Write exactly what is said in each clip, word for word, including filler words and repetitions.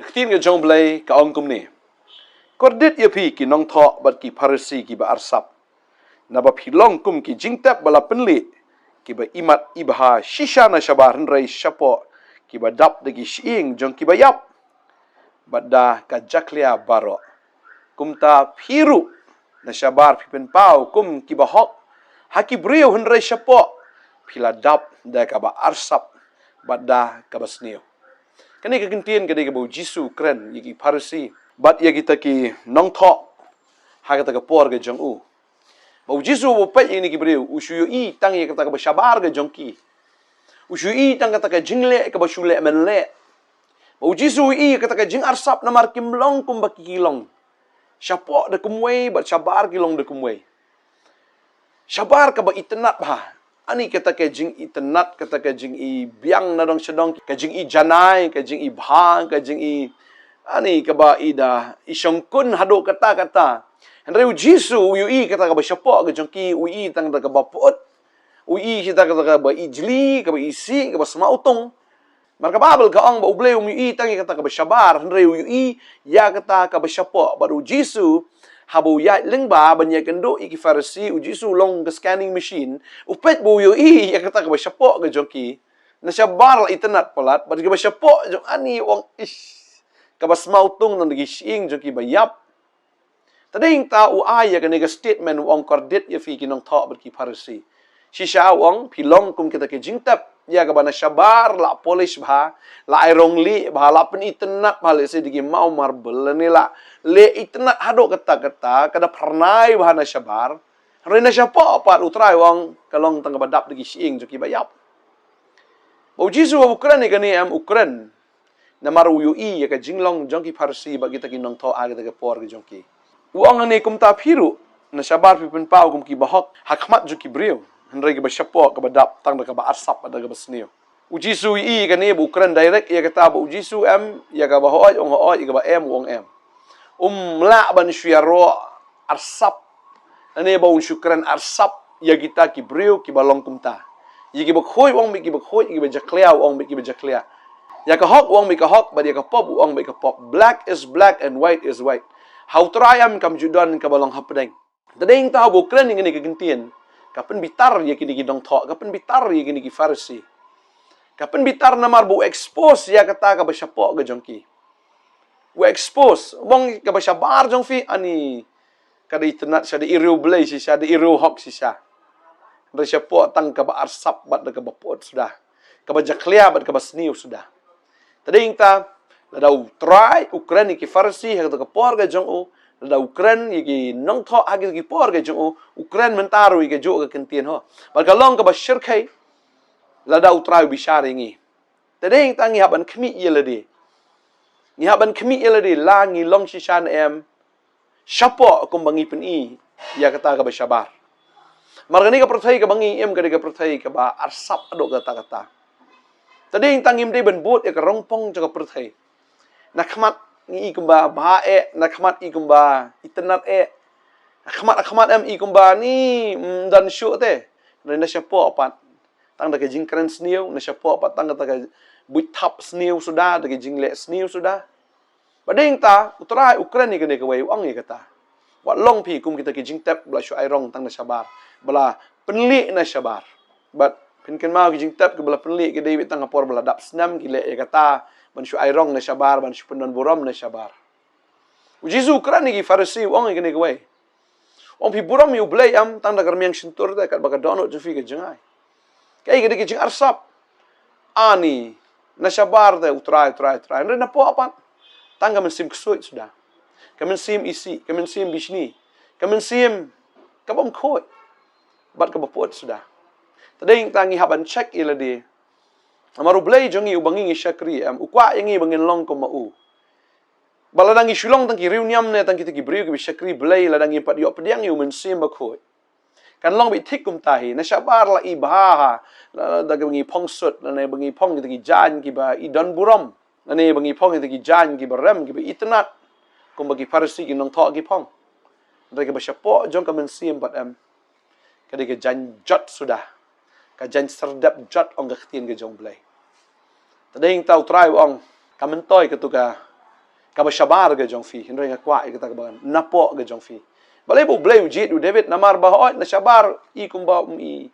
Ktien ka jong U Blei ka ong kumne: Kordit ïa phi ki nongthoh bad ki Pharisi kiba arsap, naba phi long kum ki jingtep ba la pynlih, kiba imat ibha shisha na shabar, hynrei shapoh kiba dap da ki shyieng jong kiba ïap bad da ka jakhlia baroh. Kumta phi ruh, na shabar phi pynpaw kum kiba hok ha ki briew, hynrei shapoh phi la dap da kaba arsap bad da kaba sniew. Kane ka kyntien ka dei kaba U Jisu u kren ïa ki Pharisi bad ïa kita ki nongthoh ha kata ka por ka jong u. Ba U Jisu u peit ïa kine ki briew, u shu ïohi tang ïa kata kaba shabar ka jong ki. U shu ïohi tang kata ka jingleh kaba shu leh men leh. Ba U Jisu u ïohi kata ka jingarsap namar kim long kumba ki ki long. Shapoh da kumwei bad shabar ki long da kumwei. Shabar kaba itynnad bha. Ani kata ka jingitynnad, kata ka jingibiang na dong sha dong, ka jingijanai, ka jingibha, ka jingi, ani kaba i da i shongkun haduh katta katta. Hynrei U Jisu u ïohi kata kaba shapoh ka jong ki, u ïohi tang kata kaba pyut, u ïohi kata kata kaba ijli, kaba isih, kaba sma utung. Namar ka Baibl ka ong ba U Blei um ïohi tang ïa kata kaba shabar, hynrei u ïohi ïa kata kaba shapoh. Bad U Jisu, haba u ïaid lyngba ban ïakynduh ïa ki Pharisi, U Jisu u long ka scanning machine, u peit ba u ïohi ïa kata kaba shapoh ka jong ki. Na shabar la itynnad palat, bad kaba shapoh jong ani u ong, ish, kaba sma utung tang da ki shyieng jong kiba ïap. Te dei ta u ai ïa kane ka statement u ong, kordit ïa phi ki nongthoh bad ki Pharisi. Shisha u ong, phi long kum kita ki jingtep ïa kaba na shabar la polish bha, la ai rong lieh bha, la pynitynnad bha, lehse da ki maw marble, lane la leh itynnad haduh katta katta, ka da phyrnai bha na shabar. Hynrei na shapoh pat, U Trai u ong, ka long tang kaba dap da ki shyieng jong kiba ïap. Ba U Jisu u kren ïa kane em, u kren namar u ïohi ïa ka jinglong jong ki Pharisi bad kita ki nongthoh ha kata ka por ka jong ki. U ong hangne, kumta phi ruh, na shabar phi pynpaw kum kiba hok ha khmat jong ki briew, hynrei kiba shapoh kaba dap tang da kaba arsap bad da kaba sniew. U Jisu u ïohi ïa kane ba u kren direct ïa kata, ba U Jisu em, ïa kaba hooid u ong hooid, ïa kaba em u ong em. Um lah ban shu ïaroh arsap, lane ba un shu kren arsap ïa kita ki briew kiba long kumta. Ïa kiba khuid u ong beit kiba khuid, ïa kiba jakhlia u ong beit kiba jakhlia. Ïa ka hok u ong beit ka hok, bad ïa ka pop u ong beit ka pop. Black is black and white is white. Ha U Trai em kam ju don kaba long hapdeng. Te dei ta haba u kren ïa kine ki kyntien, ka pynbitar ïa kine ki nongthoh, ka pynbitar ïa kine ki Pharisi. Ka pynbitar namar ba u expose ïa kata kaba shapoh ka jong ki. U expose, u ong kaba shabar jong phi, ani ka dei itynnad shisha, da i riewblei shisha, da i riewhok shisha. Hynrei shapoh tang kaba arsap bad da kaba pyut suda. Kaba jakhlia bad kaba sniew suda. Te dei ta, lada U Trai u kren ïa ki Pharisi ha kata ka por ka jong u, lada u kren ïa ki nongthoh ha kata ka por ka jong u, u kren mynta ruh ïa kajuh ka kyntien ho. Bad ka long kaba shyrkhei, lada U Trai u bishar ïa ngi. Te dei ta ngi hap ban khmih ïa lade. Ngi hap ban khmih ïa lade, la ngi long shisha ne em shapoh kumba ngi pyni ïa kata kaba shabar. Namar kane ka pyrthei kaba ngi im ka dei ka pyrthei kaba arsap haduh katta katta. Te dei ta ngim dei ban bud ïa ka rongpong jong ka pyrthei. Na khmat ngi i kumba bha eh, na khmat i kumba itynnad eh. Na khmat, na khmat em i kumba ni, mm, don shuh te. Na, na shapoh pat tang da ka jingkren sniew, na shapoh pat tang da ka buit thap sniew suda, da ka jingleh sniew suda. Ba dei ta, U Trai u kren ïa kane kawei, u ong ïa kata. Wat long phi kum kita ki jingtep ba la shu ai rong tang na shabar, ba la pynlih na shabar. Bad phin kynmaw ki jingtep kiba la pynlih ki dei beit tang ha por ba la dap snem, ki leh ïa kata ban shu ai rong na shabar, ban shu pyndon burom na shabar. U Jisu u kren ïa ki Pharisi, u ong ïa kane kawei. Ong phi burom ïa U Blei em tang da ka rmiang shyntur te, katba ka dohnud jong phi ka jngai. Kaei ka dei ka jingarsap? Ani, na shabar te U Trai, U Trai, U Trai. Hynrei napoh pat tang ka mynsiem ksuid suda. Ka mynsiem isih, ka mynsiem bishni, ka mynsiem kabym khuid bad kaba pyut suda. Te dei ta ngi hap ban check ïa lade. Namar U Blei jong ngi uba ngi ngi shakri em, u kwah ïa ngi ba ngin long kum ma u. Ba lada ngi shu long tang ki riewniam ne tang kita ki briew kiba shakri Blei, lada ngi pat ïoh pdiang ïa u Mynsiem Bakhuid, kan long beit thik kumta hi. Na shabar la i bha ha, la, da kaba ngi phong sut, lane ba ngi phong kita ki jaiñ kiba i don burom, lane ba ngi phong kita ki jaiñ kiba rem, kiba itynnad, kumba ki Pharisi ki nongthoh ki phong. Hynrei kaba shapoh jong ka mynsiem pat em, ka dei ka jaiñ jot suda, ka jaiñ syrdep jot, ong ka ktien ka jong U Blei. Te dei ta U Trai u ong, ka myntoi katu ka kaba shabar ka jong phi, hynrei nga kwah ïa kata kaba napoh ka jong phi. Balei ba U Blei u jied ïa u David? Namar ba hooid na shabar i kumba um i,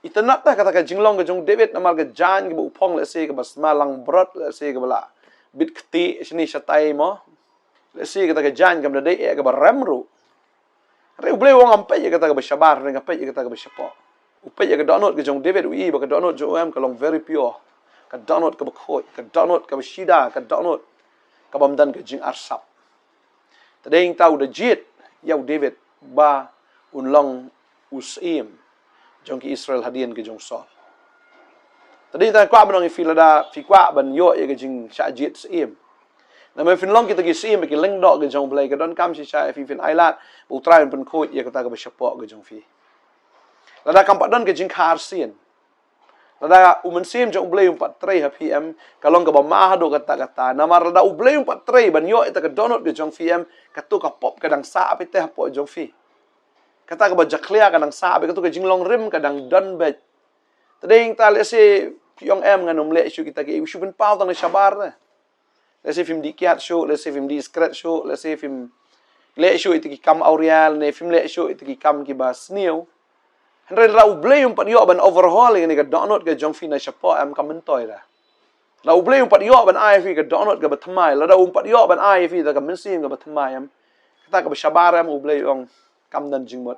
i tnat ta kata ka jinglong ka jong u David, namar ka jaiñ kaba u phong lehse kaba sma langbrot, lehse kaba la bit kti shane shatai mo. Lehse kata ka jaiñ kam da dei eh kaba rem ruh. Hynrei U Blei u ong ngam peit ïa kata kaba shabar, hynrei nga peit ïa kata kaba shapoh. U peit ïa ka dohnud ka jong u David, u i ba ka dohnud jong u em ka long very pure. Ka dohnud kaba khuid, ka dohnud kaba shida, ka dohnud kabym don ka jingarsap. Te dei ïa kata u da jied ïa u David ba un long u syiem jong ki Israel hadien ka jong u Saul. Te dei ïa kata kwah ban ong ïa phi, lada phi kwah ban ïoh ïa ka jingshah jied syiem, namar phin long kita ki syiem, ki lyngdoh ka jong U Blei, ka donkam shisha ïa phi phin ailad ba U Trai un pynkhuid ïa kata kaba shapoh ka jong phi. Lada kam pat don ka jingkha arsien, lada U Mynsiem jong U Blei um pat trei ha phi em, ka long kaba ma haduh katta katta. Namar lada U Blei um pat trei ban ïoh ïa kata ka dohnud ka jong phi em, kato ka pop ka dang sah beit te hapoh jong phi. Kata kaba jakhlia ka dang sah beit, kato ka jinglong rim ka dang don beit. Te dei ïa kata lehse phi ong em ngan ym leh shuh kita ki, shu pynpaw tang na shabar te. Lehse phim dih kiad shuh, lehse phim dih skret shuh, lehse phim leh shuh ïa kita ki kam awria, ne phim leh shuh ïa kita ki kam kiba sniew. Hynrei lada U Blei um pat ïoh ban overhaul ïa kane ka dohnud ka jong phi na shapoh em, kam myntoi da. Lada U Blei um pat ïoh ban ai phi ka dohnud kaba thymmai, lada um pat ïoh ban ai phi da ka mynsiem kaba thymmai em, kata kaba shabar em, U Blei u ong kam don jingmut.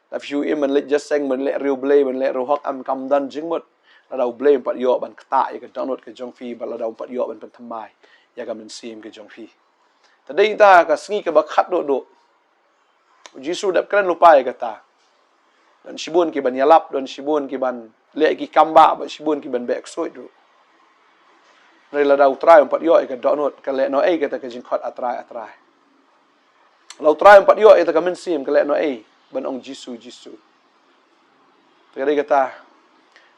Lada phi shu im ban leit jingïaseng, ban leh riewblei, ban leh riewhok em, kam don jingmut. Lada U Blei um pat ïoh ban ktah ïa ka dohnud ka jong phi, bad lada um pat ïoh ban pynthymmai ïa ka mynsiem ka jong phi. Te dei ïa kata ka sngi kaba khatduh duh, U Jisu u dep kren lypa ïa kata. Don shibun kiban ïalap, don shibun kiban leh ki kam bah, bad shibun kiban beh ksuid ruh. Hynrei lada U Trai um pat ïoh ïa ka dohnud, ka leh noh ei kata ka jingkhot A Trai, A Trai. Lada U Trai um pat ïoh ïa kata ka mynsiem, ka leh noh ei ban ong Jisu, Jisu. Te ka dei kata,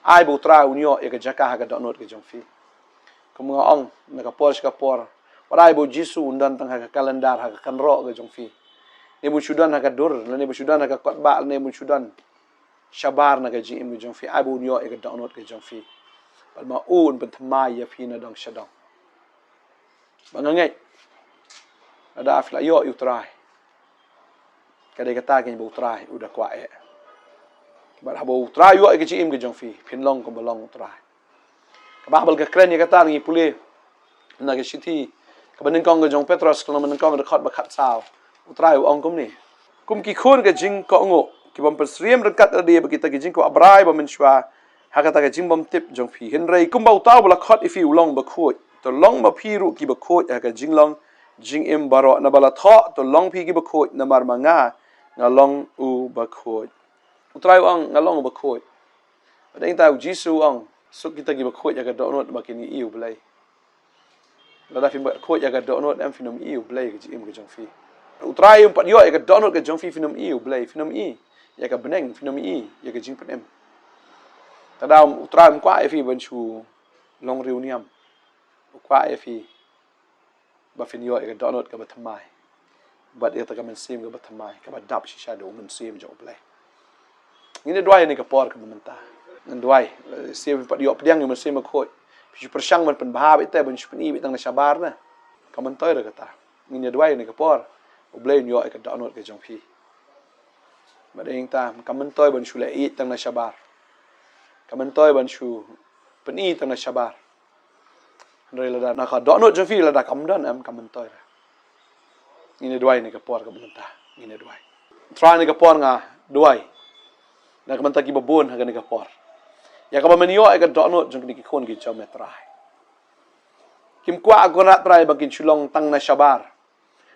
ai ba U Trai un ïoh ïa ka jaka ha ka dohnud ka jong phi. Kum nga ong, na ka por sha ka por, wat ai ba U Jisu un don tang ha ka kalendar, ha ka kynroh ka jong phi. Ne ba un shu don ha ka dur, ne ba un shu don ha ka kot bah, ne ba un shu don shabar na ka jingim ka jong phi. Ai ba un ïoh ïa ka dohnud ka jong phi, bad ma u un pynthymmai ïa phi na dong sha dong. Ba nga ngeit, lada phi la ïoh ïa U Trai, ka dei kata kaba U Trai u da kwah eh. Bad haba U Trai u ïoh ïa ka jingim ka jong phi, phin long kumba long U Trai. Ka Baibl ka kren ïa kata, ngi pule na ka shithi kaba nyngkong ka jong u Petros, ka lynnong ba nyngkong, ka dkhot ba khatsaw. U Trai u ong kumne: Kum ki khun ka jingkohnguh, ki bym pynsyriem ryngkat lade bad kita ki jingkwah brai ba mynshuwa ha kata ka jingbymtip jong phi, hynrei kumba uta uba la khot ïa phi u long bakhuid, to long ma phi ruh ki bakhuid ha ka jinglong jingim baroh. Naba la thoh, to long phi ki bakhuid, namar ma nga, nga long u bakhuid. U Trai u ong nga long u bakhuid. Bad dei ïa kata U Jisu u ong, suk kita ki bakhuid ha ka dohnud ba kin ïohi ïa U Blei. Lada phim pat khuid ïa ka dohnud em, phin ym ïohi ïa U Blei ha ka jingim ka jong phi. U Trai um pat ïoh ïa ka dohnud ka jong phi, phin ym ïohi ïa U Blei, phin ym ïohi ïa ka bneng, phin ym ïohi ïa ka jingpynim. Te da U Trai um kwah ïa phi ban shu long riewniam. U kwah ïa phi ba phin ïoh ïa ka dohnud kaba thymmai, bad ïa kata ka mynsiem kaba thymmai, kaba dap shisha da U Mynsiem jong U Blei. Ngin ïa duwai ha kane ka por kaba mynta. Ngin duwai, eh, shisha phim pat ïoh pdiang ïa U Mynsiem Bakhuid, phi shu pyrshang ban pynbha beit te, ban shu pyni beit tang na shabar ne. Kam myntoi ruh kata. Ngin ïa duwai ha kane ka por, U Blei un ïoh ïa ka dohnud ka jong phi. Bad dei ïa kata, kam myntoi ban shu leh ïeit tang na shabar. Kam myntoi ban shu pyni tang na shabar. Hynrei lada na ka dohnud jong phi lada kam don em, kam myntoi ruh. Ngin ïa duwai ha kane ka por kaba mynta. Ngin ïa duwai. Trai, ha kane ka por nga duwai na ka bynta kiba bun ha kane ka por, ïa kaba men ïoh ïa ka dohnud jong kine ki khun ki jong me, Trai. Kim kwah, ko Trai, ba kin shu long tang na shabar,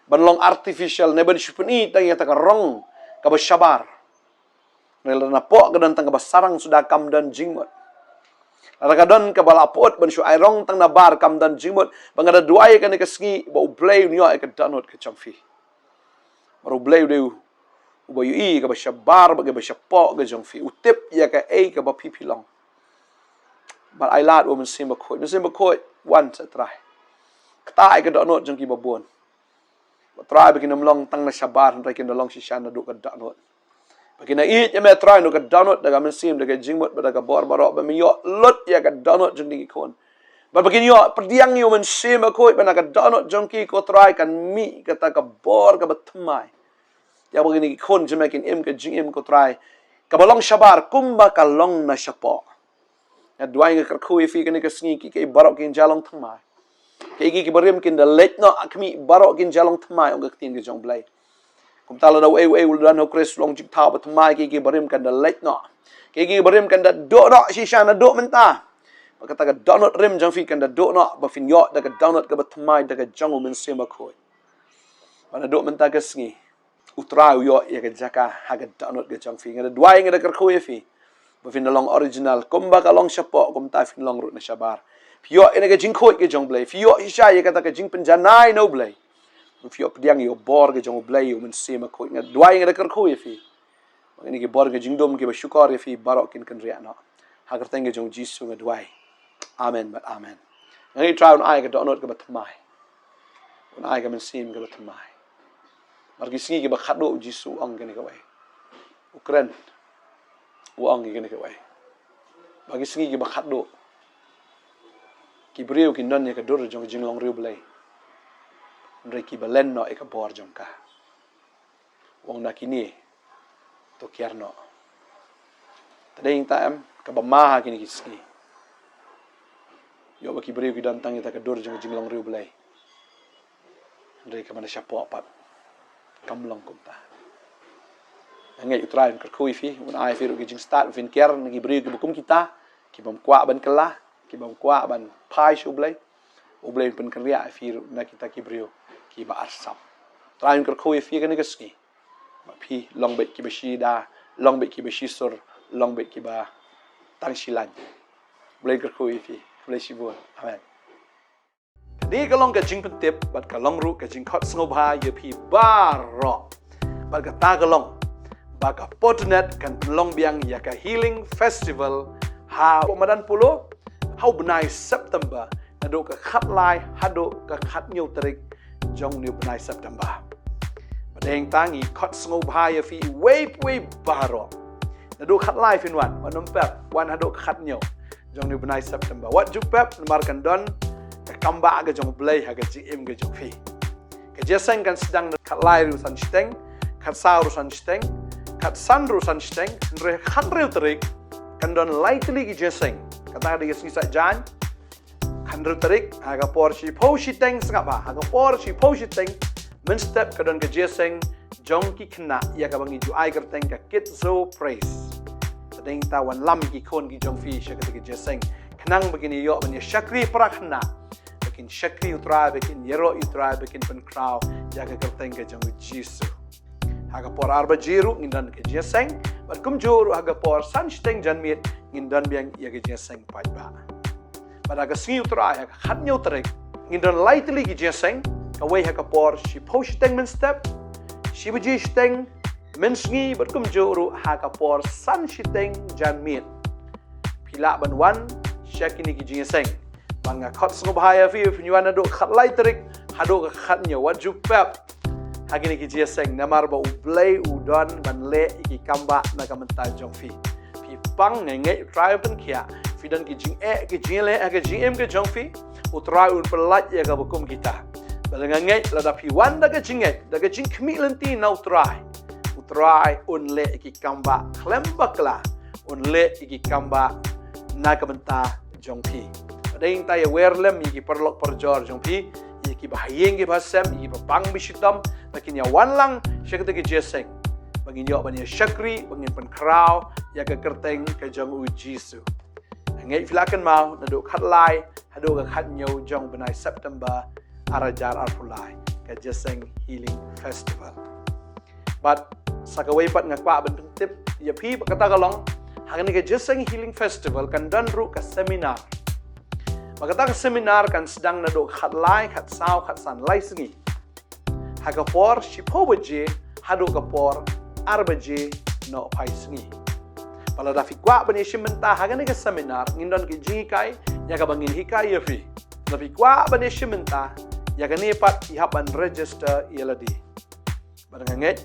ban long artificial, ne ban shu pyni tang ïa kata ka rong kaba shabar. Hynrei lada napoh ka don tang kaba sarong suda, kam don jingmut. Lada ka don kaba la pyut ban shu ai rong tang nabar, kam don jingmut. Bad nga da duwai ha kane ka sngi ba U Blei un ïoh ïa ka dohnud ka jong phi. Namar U Blei u dei uba ïohi ïa kaba shabar bad kaba shapoh ka jong phi. U tip ïa kaei kaba phi phi long. Bad ai lad ïa U Mynsiem Bakhuid. Mynsiem Bakhuid, wan seh, Trai. Ktah ïa ka dohnud jong kiba bun, Trai, ba kin ym long tang na shabar, hynrei kin da long shisha naduh ka dohnud. Ba kin da ïeit ïa me, Trai, naduh ka dohnud, da ka mynsiem, da ka jingmut bad da ka bor baroh, ba men ïoh lut ïa ka dohnud jong kine ki khun. Bad ba kin ïoh pdiang ïa u Mynsiem Bakhuid, bad na ka dohnud jong ki, ko Trai, kan mih kata ka bor kaba thymmai. Ïa ba kine ki khun jong me kin im ka jingim, ko Trai, kaba long shabar kumba ka long na shapoh. Nga duwai, nga kyrkhu ïa phi kane ka sngi, kiei kiei baroh kin ïa long thymmai. Kiei kiei kiba rim kin da leit noh, ha khmih, baroh kin ïa long thymmai, ong ka ktien ka jong U Blei. Kumta lada uei uei u la don ha U Khrist, long jingthaw ba thymmai, kiei kiei barim kan da leit noh. Kiei kiei barim kan da duh noh shisha naduh mynta. Bad kata ka dohnud rim jong phi kan da duh noh, ba phin ïoh da ka dohnud kaba thymmai da ka jong u Mynsiem Bakhuid. Bad naduh mynta ka sngi, U Trai u ïoh ïa ka jaka ha ka dohnud ka jong phi. Nga da duwai, nga da kyrkhu ïa phi, ba phin da long original, kumba ka long shapoh, kumta phin long ruh na shabar. Phi ïoh ïa ka jingkhuid ka jong U Blei, phi ïoh shisha ïa kata ka jingpynjanai na U Blei. Phi ïoh pdiang ïa u bor ka jong U Blei, ïa u Mynsiem Bakhuid. Nga duwai, nga da kyrkhu ïa phi, ba kine ki bor ka jingdum kiba shukor ïa phi baroh kin kynriah noh. Ha ka kyrteng ka jong U Jisu nga duwai. Amen bad amen. Nga ngeit U Trai un ai ka dohnud kaba thymmai, un ai ka mynsiem kaba thymmai. Mar ki sngi kiba khadduh, U Jisu u ong kane kawei. U kren, u ong kane kawei. Ba ki sngi kiba khadduh, ki briew kin don ïa ka dur jong ka jinglong riewblei, hynrei kiba len noh ïa ka bor jong ka. U ong na kine to kiar noh. Te dei ngi ta em, kaba ma ha kine ki sngi, ïoh ba ki briew ki don tang ïa ka dur jong ka jinglong riewblei, hynrei kaba na shapoh pat kam long kumta. Nga ngeit U Trai un kyrkhu ïa phi, un ai phi ruh ki jingstad, phin kiar na ki briew kiba kum kita, kibym kwah ban kylla, kibym kwah ban phai sha U Blei. U Blei un pynkynriah ïa phi ruh na kita ki briew kiba arsap. U Trai un kyrkhu ïa phi kane ka sngi, ba phi long beit kiba shida, long beit kiba shisur, long beit kiba tang shi lain. U Blei un kyrkhu ïa phi. U Blei shibun. Amen. Kane ka long ka jingpyntip bad ka long ruh ka jingkhot sngewbha ïa phi baroh. Bad kata ka long ba ka Portnet kan pynlong biang ïa ka Healing Festival ha Madan Polo ha u bnai September, naduh ka khatlai haduh ka khathynñiew tarik jong une u bnai September. Bad dei tang ngi khot sngewbha ïa phi uwei pa uwei baroh. Naduh khatlai phin wan, wat nym pep, wan haduh khathynñiew jong une u bnai September. Wat ju pep, namar kan don ka kam ba ka jong U Blei ha ka jingim ka jong phi. Ka jingïaseng kan sdang na khatlai ruh san shiteng, khatsaw ruh san shiteng, khatsan ruh san shiteng, hynrei khathynriew tarik kan don lai tylli ki jingïaseng. Kata ka dei ka sngi Saitjaiñ, khathynriew tarik, ha ka por shiphew shiteng sngap bha, ha ka por shiphew shiteng mynstep ka don ka jingïaseng jong ki khynnah ïa kaba ngi ju ai kyrteng ka Kids Zoo Praise. Te dei tang wanlam ïa ki khun ki jong phi sha kata ka jingïaseng, khnang ba kin ïoh ban ïa shakri para khynnah, ba kin shakri U Trai, ba kin ïaroh ïa U Trai, ba kin pynkhraw ïa ka kyrteng ka jong U Jisu. Ha ka por ar baje ruh ngin don ka jingïaseng, bad kumjuh ruh ha ka por san shiteng janmiet ngin don biang ïa ka jingïaseng paidbah. Bad ha ka sngi U Trai, ha ka khathynñiew tarik, ngin don lai tylli ki jingïaseng, kawei ha ka por shiphew shiteng mynstep, shi baje shiteng mynsngi, bad kumjuh ruh ha ka por san shiteng janmiet. Phi lah ban wan sha kine ki jingïaseng. Bad nga khot sngewbha ïa phi, phin wan naduh khatlai tarik haduh ka khathynñiew, wat ju pep ha kine ki jingïaseng, namar ba U Blei u don ban leh ïa ki kam ba na ka bynta jong phi. Phi pang, nga ngeit U Trai un pynkhiah. Phi don ki jingeh ki jingleh ha ka jingim ka jong phi, U Trai un pyllait ïa kaba kum kita. Bad nga ngeit lada phi wan da ka jingngeit, da ka jingkhmih lynti na U Trai, U Trai un leh ïa ki kam ba khlem bakla, un leh ïa ki kam ba na ka bynta jong phi. Bad dei tang ïa wer lem ïa ki paralok parajor jong phi, ïa kiba ha ïing kiba ha sem, ïa kiba pang ba shitom, ba kin ïa wan lang sha kata ka jingïaseng, ba ngin ïoh ban ïa shakri, ba ngin pynkhraw ïa ka kyrteng ka jong U Jisu. Nga ngeit phi la kynmaw, naduh khatlai haduh ka khathynñiew jong u bnai September ar hajar arphew lai, ka jingïaseng Healing Festival. Bad sa kawei pat nga kwah ban pyntip ïa phi ba kata ka long, ha kane ka jingïaseng Healing Festival kan don ruh ka seminar. Ba kata ka seminar kan sdang naduh khatlai, khatsaw, khatsan, lai sngi, ha ka por shiphew baje haduh ka por ar baje nohphai sngi. Bad lada phi kwah ban ïa shim bynta ha kane ka seminar, ngin don ki jinghikai ïa kaba ngin hikai ïa phi. Lada phi kwah ban ïa shim bynta ïa kane pat, phi hap ban register ïa lade. Bad nga ngeit,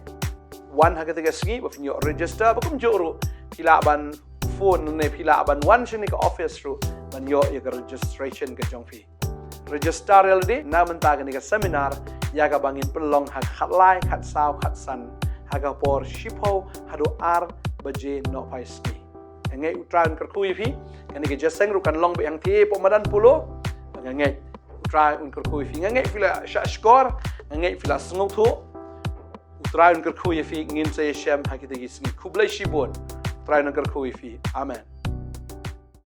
wan ha kata ka sngi ba phin ïoh register, ba kumjuh ruh phi lah ban phone ne phi lah ban wan shane ka office ruh ban ïoh ïa ka registration ka jong phi. Register ïa lade na mynta kane ka seminar ïa kaba ngin pynlong ha ka khatlai, khatsaw, khatsan, ha ka por shiphew haduh ar baje nohphai sngi. Nga ngeit U Trai un kyrkhu ïa phi. Kane ka jingïaseng ruh kan long beit hangtei hapoh madan Polo. Nga ngeit U Trai un kyrkhu ïa phi. Nga ngeit phi la shah shkor, nga ngeit phi la sngewthuh. U Trai un kyrkhu ïa phi. Ngin sa ïashem ha kita ki sngi. Khublei shibun. U Trai un kyrkhu ïa phi. Amen.